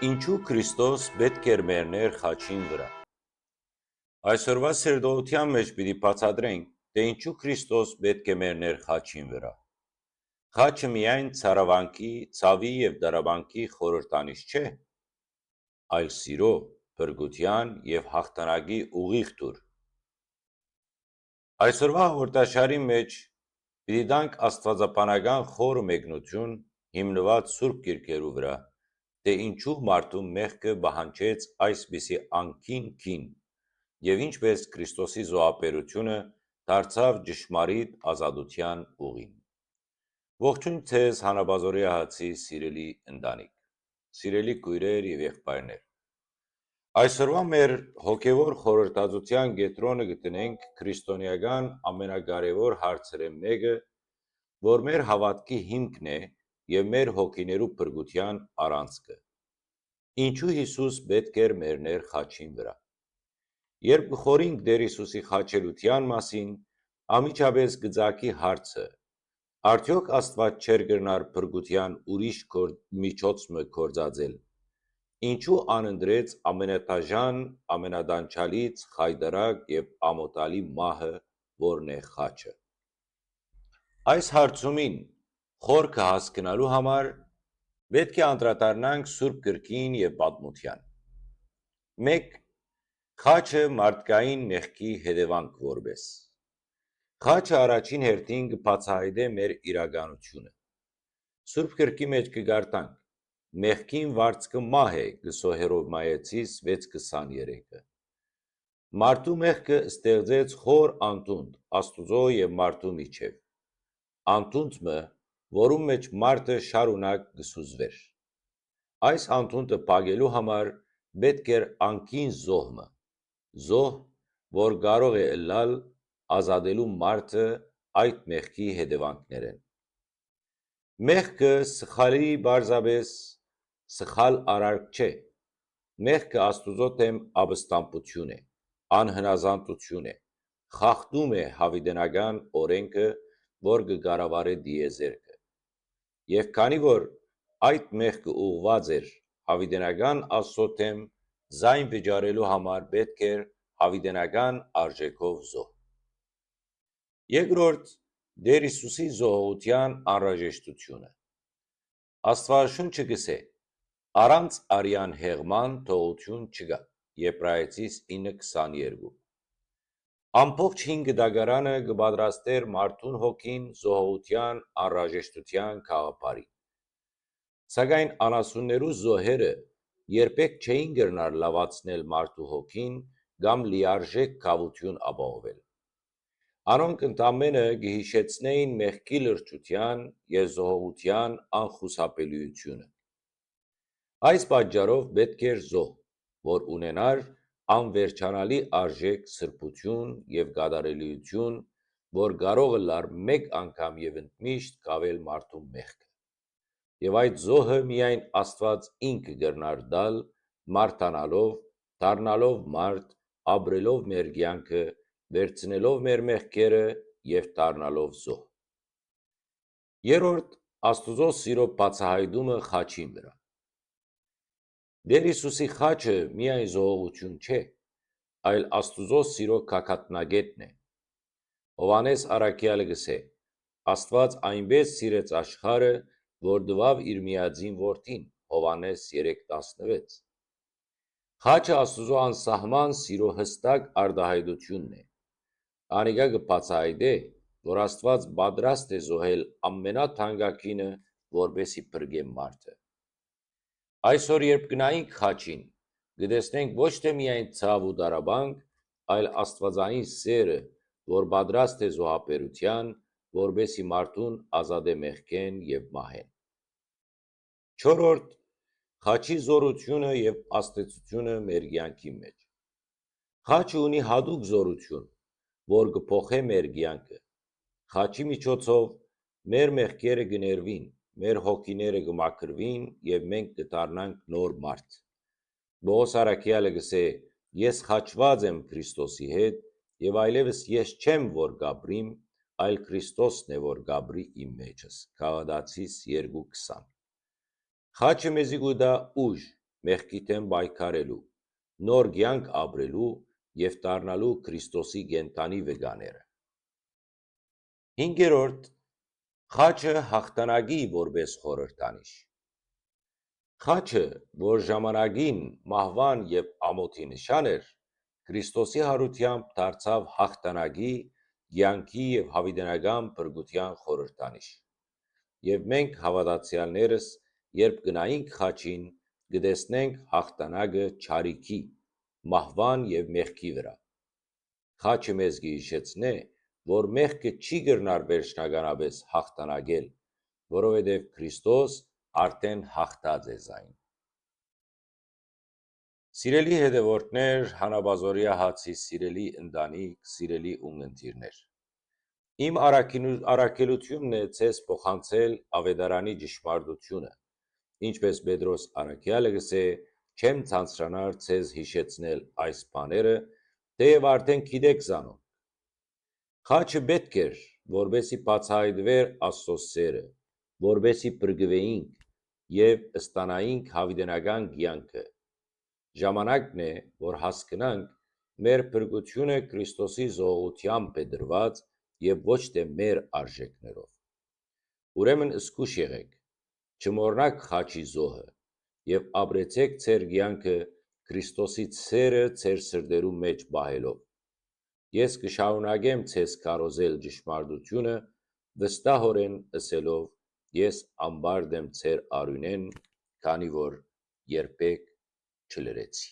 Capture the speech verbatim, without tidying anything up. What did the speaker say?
Ինչու Քրիստոս պէտք էր մեռներ խաչին վրայ։ Այսօրուայ սերտողութեան մէջ պիտի բացատրենք, թէ ինչու Քրիստոս պէտք է մեռներ խաչին վրայ։ Խաչը միայն ցարաւանքի, ցաւի եւ դարաւանքի խորհրդանիշ չէ, այլ սիրո, փրկութեան եւ յաղթանակի ուղիղ տուր։ Այսօրուայ հաղորդաշարին մէջ պիտի տանք աստուածաբանական խոր մեկնութիւն հիմնուած սուրբ գիրքերու վրայ, թէ ինչու մարդուն մեղքը պահանջեց այսպիսի անկին գին եւ ինչպէս Քրիստոսի զոհաբերութիւնը դարձաւ ճշմարիտ ազատութեան ուղին։ Ողջույն ձեզ, Հանապազօրի ահացի սիրելի ընտանիք, սիրելի քոյրեր եւ եղբայրներ։ Այսօրուայ մեր հոգեվոր խորհրդածութեան կեդրոնը կը դնենք քրիստոնեական ամենակարեւոր հարցերէն մէկը, որ մեր հաւատքի հիմքն է եւ մեր հոգիներու փրկութեան առանցքը։ Ինչու Յիսուս պէտք էր մեռներ խաչին վրայ։ Երբ կը խորհենք Տէր Յիսուսի խաչելութեան մասին, անմիջապէս կը ծագի հարցը. արդեօք Աստուած չէր կրնար փրկութեան ուրիշ կոր-, միջոց մը գործածել։ Ինչու անընտրեց ամենատաժան, ամենատանջալից, խայտարակ եւ ամօտալի մահը, որն է խաչը։ Այս հարցումին խորքը հասկնալու համար պէտք է անդրադառնանք Սուրբ Գրքին եւ պատմութեան։ Մէկ, խաչը մարդկային մեղքի հետեւանք որպէս։ Խաչը առաջին հերթին կը բացայայտէ մեր իրականութիւնը։ Սուրբ Գրքի մէջ կը կարդանք. «Մեղքին վարձքը մահ է», կը Հռովմայեցիս վեց քսաներեքը։ Մարդու մեղքը ստեղծեց խոր անդունդ Աստուծոյ եւ մարդու միջեւ։ Անդունդ մը, որուն մէջ մարդը շարունակ կը սուզուէր։ Այս անդունդը փակելու համար պէտք էր անկին զոհ մը, զոհ, որ կարող է ըլլալ ազատելու մարդը այդ մեղքի հետեւանքներէն։ Մեղքը սխալի պարզապէս սխալ արարք չէ։ Մեղքը Աստուծոյ դէմ ապստամբութիւն է, անհնազանդութիւն է, խախտում է յաւիտենական օրէնքը, որ կը կառավարէ տիեզերքը։ Եւ քանի որ այդ մեղքը ուղղուած էր յաւիտենական Աստուծոյ դէմ, զայն վճարելու համար պէտք էր յաւիտենական արժէքով զոհ։ Երկրորդ, Տէր Յիսուսի զոհողութեան անհրաժեշտութիւնը։ Աստուածաշունչը կ'ըսէ. «Առանց արեան յեղման թողութիւն չկայ», Եբրայեցիս ինը քսաներկու։ Ամբողջ հին կտակարանը կը պատրաստէր մարդուն հոգին զոհողութեան անհրաժեշտութեան գաղափարին։ Սակայն անասուններու զոհերը երբեք չէին կրնար լաւացնել մարդու հոգին կամ լիարժէք գաւութիւն ապահովել։ Անոնք ընդամենը կը յիշեցնէին մեղքի լրջութեան եւ զոհողութեան անխուսափելիութիւնը։ Այս պատճառով պէտք էր զոհ, որ ունենար անվերջանալի արժէք, սրբութիւն եւ կատարելիութիւն, որ կարող ըլլար մէկ անգամ եւ ընդմիշտ կաւել մարդուն մեղքը։ Եւ այդ զոհը միայն Աստուած ինքը կրնար տալ, մարդանալով, դառնալով մարդ, ապրելով մեր կեանքը, վերցնելով մեր մեղքերը եւ դառնալով զոհ։ Երրորդ, Աստուծոյ սիրո բացայայտումը խաչին վրայ։ Տէր Յիսուսի խաչը միայն զոհողութիւն չէ, այլ Աստուծոյ սիրո գագաթնակէտն է։ Յովհաննէս առաքեալը կ'ըսէ. «Աստուած այնպէս սիրեց աշխարհը, որ տուաւ իր միածին որդին», Յովհաննէս երեք տասնուեց։ Խաչը Աստուծոյ անսահման սիրո յստակ արտայայտութիւնն է։ Անիկա կը բացայայտէ, որ Աստուած պատրաստ է զոհել ամենաթանկագինը, որպէսզի փրկէ մարդը։ Այսօր, երբ գնայինք խաչին, կը տեսնենք ոչ թէ միայն ցաւ ու տառապանք, այլ աստուածային սէրը, որ պատրաստ է զոհաբերութեան, որպէսզի մարդուն ազատէ մեղքէն եւ մահէն։ Չորրորդ, խաչի զօրութիւնը եւ ազդեցութիւնը մեր կեանքին մէջ։ Խաչը ունի յատուկ զօրութիւն, որ կը փոխէ մեր կեանքը։ Խաչի միջոցով մեր մեղքերը կը ներուին, մեր հոգիները կը մաքրուին եւ մենք կը դառնանք նոր մարդ։ Պողոս առաքեալը կ'ըսէ. «Ես խաչուած եմ Քրիստոսի հետ, եւ այլեւս ես չեմ, որ կ'ապրիմ, այլ Քրիստոսն է, որ կ'ապրի իմ մեջս», Գաղատացիս երկու քսան։ Խաչը մեզի կու տայ ուժ, մեղքի դէմ պայքարելու, նոր կեանք ապրելու եւ դառնալու Քրիստոսի կենդանի վկաները։ Հինգերորդ, խաչը յաղթանակի որպէս խորհրդանիշ։ Խաչը, որ ժամանակին մահուան եւ ամօթի նշան էր, Քրիստոսի յարութեամբ դարձաւ յաղթանակի, կեանքի եւ յաւիտենական փրկութեան խորհրդանիշ։ Եւ մենք, հաւատացեալներս, երբ գնայինք խաչին, կը տեսնենք յաղթանակը չարիքի, մահուան եւ մեղքի վրայ։ Խաչը մեզ կը յիշեցնէ, որ մեղքը չի կրնար վերջնականապէս յաղթանակել, որովհետեւ Քրիստոս արդէն յաղթած է զայն։ Սիրելի հետեւորդներ, Հանապազօրեայ հացի սիրելի ընտանիք, սիրելի ունգընտիրներ, իմ առաքինու-, առաքելութիւնն է ձեզ փոխանցել Աւետարանի ճշմարտութիւնը, ինչպէս Պետրոս առաքեալը կ'ըսէ. «Չեմ ցանցրանար ձեզ յիշեցնել այս բաները, թէեւ արդէն գիտէք զանոնք»։ Խաչը պէտք էր, որպէսզի բացայայտուէր Աստծոյ սէրը, որպէսզի փրկուէինք եւ ստանայինք յաւիտենական կեանքը։ Ժամանակն է, որ հասկնանք, մեր փրկութիւնը Քրիստոսի զոհութեամբ է տրուած եւ ոչ թէ մեր արժէքներով։ Ուրեմն զգոյշ եղէք, չմոռնաք խաչի զոհը եւ ապրեցէք ձեր կեանքը Քրիստոսի սէրը ձեր սրտերու մէջ պահելով։ Ես կը շարունակեմ ձեզ քարոզել ճշմարտութիւնը, վստահօրէն ըսելով. «Ես ամբարդ եմ ձեր արիւնէն, քանի որ երբեք չլռեցի»։